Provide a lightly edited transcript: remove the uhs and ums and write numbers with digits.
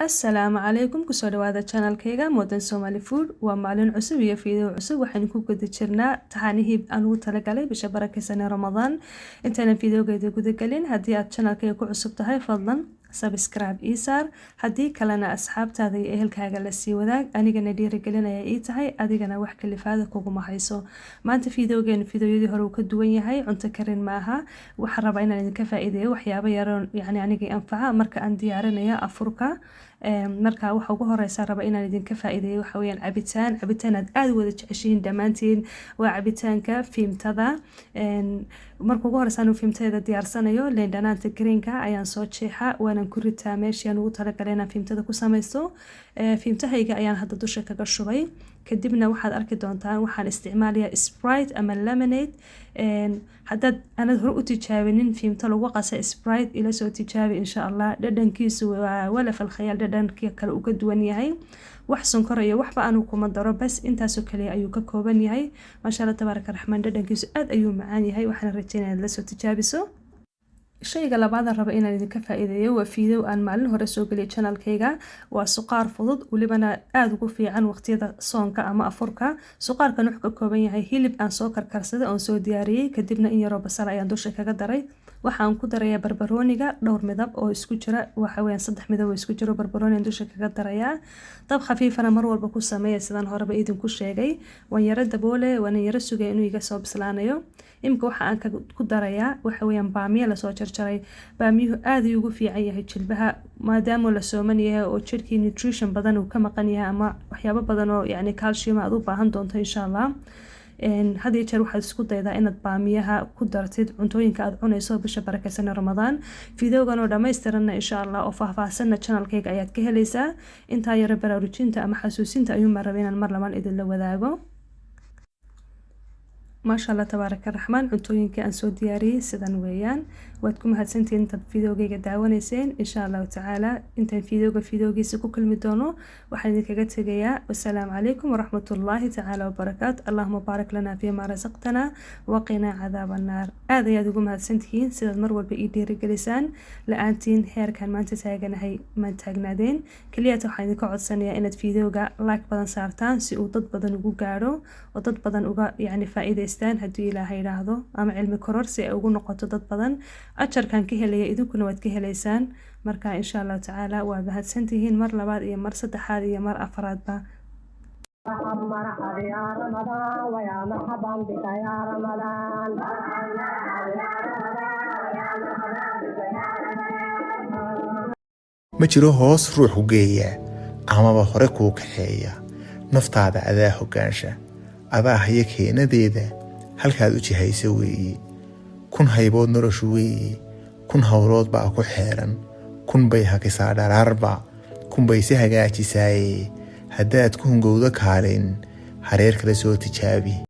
Assalaamu calaykum, kusoo dhawaada channelkayga Modern Somali Food. Waa maalin cusub iyo video cusub. Waxaynu ku guda jirnaa taxanihii aan ugu talagalay bisha barakeysan ee Ramadaan. Intaynan videogeeda gudagelin, haddii aad channelkayga ku cusub tahay, fadlan subscribe ii saar. Haddii kalena, asxaabtaada iyo ehelkaaga la sii wadaag. Anigana dhiirigelinaya ii tahay, adigana wax kalifaada kuguma hayso. Maanta videogeenu videoyadii hore uu ka duwan yahay. Cunto karin maaha. Waxaan rabaa inaan idinka faa'iideeyo waxyaabo yaroon, yacni aniga anfaca marka aan diyaarinayo afurka. Marka waxa ugu horeysa raba inaan idinka faa'iideeyo waxa weeyaan cabitaan, cabitaan aad aad wada jeceshihiin dhammaantiin. Waa cabitaanka fiimtada. Marka ugu horeysa anuu fiimtadeeda diyaarsanayo, liin dhanaanta greenka ayaan soo jeexa, waanan ku ritaa meeshii aan ugu talagalay inaan fiimtada ku samaysto. Fiimtahayga ayaan hadda dusha kaga shubay. Kadibna waxaad arki doontaan waxaan isticmaalayaa Sprite ama lemonade. Haddaad aanad hore u tijaabinin fiimto lagu qasa Sprite, ila soo tijaabi insha Allah. Dhadhankiisu waa walaf alkhayaal, dhadhankii kale uu ka duwan yahay. Wax sonkor iyo waxba aanu kuma daro, bas intaasoo kaliya ayuu ka kooban yahay. Maasha Allah, tabaaraka raxmaan, dhadhankiisu aad ayuu macaan yahay. Waxaana rajeynaya inaad la soo tijaabiso. Shayga labaad raba inaan idinka faa'iideeyo waa video aan maalin hore soo geliyay channelkayga. Waa suqaar fudud, welibana aada ugu fiican waqtiyada soonka ama afurka. Suqaarkan wuxuu ka kooban yahay hilib aan soo karkarsaday oon soo diyaariyey, kadibna in yaroo basal ayaan dusha kaga daray. Waxaan ku darayaa barbarooniga dhowr midab oo isku jira, waxa weeyaan saddex midab oo isku jiro barbarooni aan dusha kaga darayaa. Dab khafiifana mar walba ku sameeya, sidaan horeba idinku sheegay. Waan yaro daboole, waan yaro sugaya inuu iga soo bislaanayo. Imika waxa aan ku darayaa waxa weeyaan baamiye lasoo jarjaray. Baamiyuhu aad ayuu ugu fiican yahay jilbaha, maadaama la sooman yahay oo jirkii nutrition badan uu ka maqan yahay ama waxyaabo badan oo yacni calcium aad u baahan doonto insha Allah. Had iyo jeer waxaad isku daydaa inaad baamiyaha ku dartid cuntooyinka aad cunayso bisha barakeysan ee Ramadaan. Videogan oo dhammaystiranna insha Allah oo faahfaahsanna channelkayga ayaad ka helaysaa. Intaa yaro baraarujinta ama xasuusinta ayuunbaan rabay inaan mar laban idinla wadaago. Maasha Allah, tabaaraka raxmaan, cuntooyinkii aan soo diyaariyey sidan weeyaan. Waad ku mahadsantihiin intaad videogayga daawanayseen. Insha Allahu tacaala, intaan videoga videogiisa ku kulmi doono, waxaan idinkaga tegayaa wasalaamu calaykum waraxmatullaahi tacaala wabarakaatu. Allahuma baarik lana fiima rasaqtana waqinaa cadaaba annaar. Aad ayaad ugu mahadsantihiin sidaad mar walba ii dhiirigelisaan. La-aantiin heerkan maanta taaganahay maan taagnaadeen. Keliyata waxaan idinka codsanayaa inaad videoga like badan saartaan si uu dad badan ugu gaadho oo dad badan uga yacni faa'iidaystaan, haddii Ilaahay idhaahdo, ama cilmi kororsi ay ugu noqoto dad badan. Ajarkan ka helaya idinkuna waad ka helaysaan. Marka insha Allahu tacaala waa mahadsantihiin mar labaad iyo mar saddexaad iyo mar afraadba. مرحبا يا رمضان ويا مرحبا بك يا رمضان. يا رمضان ويا مرحبا بك يا رمضان. Ma jiro hoos ruux ku geeya amaba hore kuu kaxeeya. Naftaada adaa hoggaansha, adaa haya keenadeeda, halkaad u jihaysa weeye. 1000 haybood noloshu weeye, 1000 howlood baa ku xeeran, 1000 bay hakisaa dharaarba, 1000 bay si hagaajisaaye. Haddaad ku hungowdo kaalin, hareer kale soo tijaabi.